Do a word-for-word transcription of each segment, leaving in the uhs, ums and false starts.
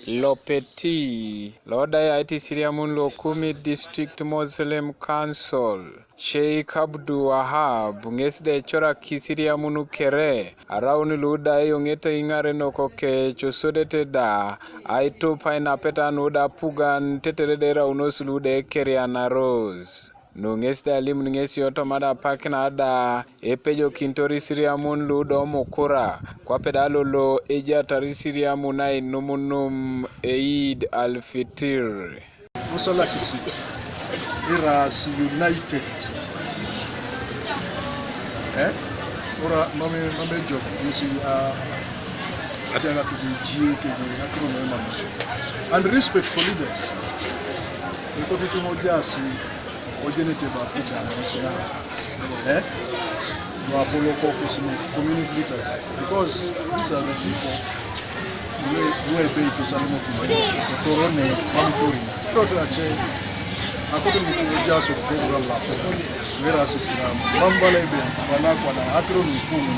Lopeti lo da yait Isiriamun lo Kumi District Muslim Council, Sheikh Abdu Wahab, ŋes da ecorak Isiriamun kere araun lu da eyoŋete iŋarenok kec osodete da aitup ainapeta nu da apugan tetere da eraunos lu da ekerianaros. Nu ŋes da elimun ŋesi otoma da apak na da epejokinitor Isiriamun lu do Mukura, kwape da lolo ejatar Isiriamun ainumunum Eid Alfitir. Musalakisi iras united. Eh? Ora mame mame job isi a atianga kibiji kibiji hakuru na mama. And respect for leaders. Niko kitu moja si ojenete ba kuda na sina. Eh? Lu apolok office mu community leaders, because these are the people who who ebe ito salimo kina toro ne mamtori. Toto ache akoto ni kuja so program la ko wera sisiram mambala ibe bana kwa na hatro ni kumu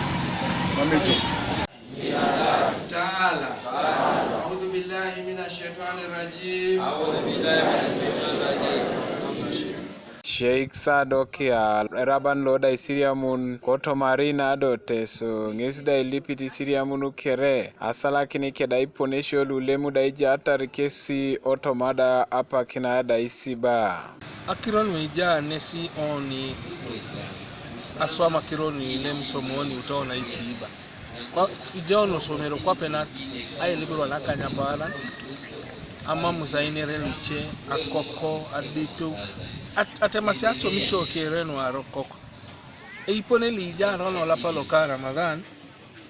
mamejo. تعالى. أعوذ بالله من الشيطان الرجيم. Sheikh Sadokia, eraban lo da Isiriamun, kotomari na do Teso, ŋes da ilipit Isiriamun kere asalakin keda iponesio lu lemu da ijatar kesi otoma da apak na da isiba. Akiro nu ija nesi oni aswam akiro nu ilem somoni utona isiba. Kwa ijao nosomero kwape nat ailibirwa nakanya paran, ama musainere luce, akoko, aditu, at, atemasi asomisio kere nuarokok. Eipone liija arono olapa loka Ramadhan,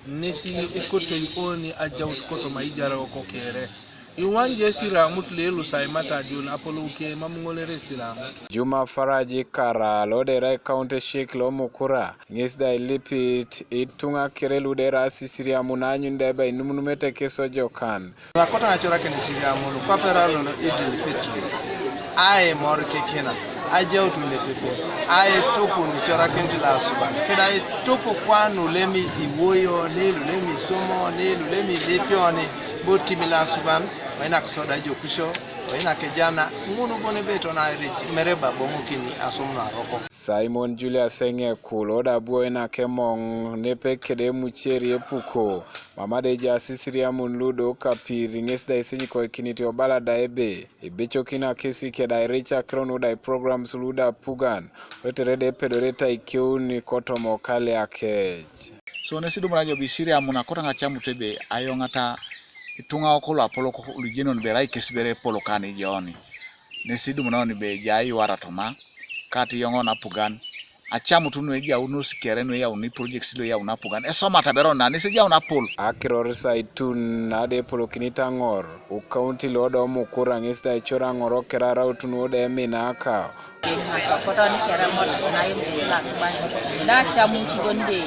nesi ekotoi oni ajaut kotoma ijarau kokere. Iwanja esiramut lelusai matadion apolou ke mam ŋolere esiramut. Juma Faraji Kara, lodera ekaunti Sheikh lo Mukura, ŋes da ilipit ituŋa kere lu da eraas Isiriamun aanyun da ebe inumunumete kes ojokan. Nakota nacorakin Isiriamun kwape ra lolo Idil Fitri, aimor kikina, ajaut nepepe, aitupu nicorakinit loasuban, keda aitupu kwa nulemi iwoyoni, lulemi isomoni, lulemi ilepioni, botim loasuban, oinak soda ejokisio, oinak ejana, ŋun bon ebe tona airij mere baboŋokini asum nuaroko. Simon Julius Eŋeku, lo da abu oinak emoŋ nepe kede emuceri epuko, mama da ejaas Isiriamun lu do kapir, ŋes da isinyikoikinit obala da ebe, ebecokina kesi keda airic akiro nu da iprograms lu da apugan, tetere da epedorete aikeun kotoma okaliakec. So nesi dumuna jo bi Isiriamun akoto ŋa acamut ebe ayoŋata ituŋa okolo apolok lujenon bere aikes bere epol kani joni. Nesi dumuna oni be ejai iwara toma, kati yoŋon apugan, acamut nu ejaunos kere nu eyauni projects lo eyauni apugan, esomata beron na nesi ejaun apol. Akiror saitun na da epolokinit aŋor, ukaunti lo da Mukura ŋes da ecor aŋor okera araut nu da eminaka. Ŋas apoton kere emot na imusi loasuban da acamut bon be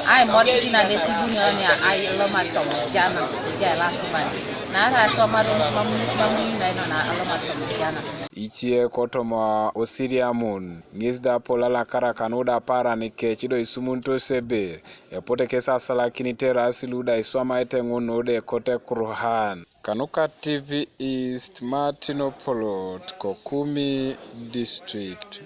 aimot kina da esibuni oni ailomar tomujana ejai loasuban. Naarai asomar omus mam mam iinaino na alomar tomujana. Icie kotoma Osiriamun, ŋes da apol alakarak nu da apaaran kec do isumunutos ebe, epote kes asalakinit eraas lu da iswamaete ŋun nu da ekote Kurhan. Kanuka T V East, Martin Opolot, Kokumi District.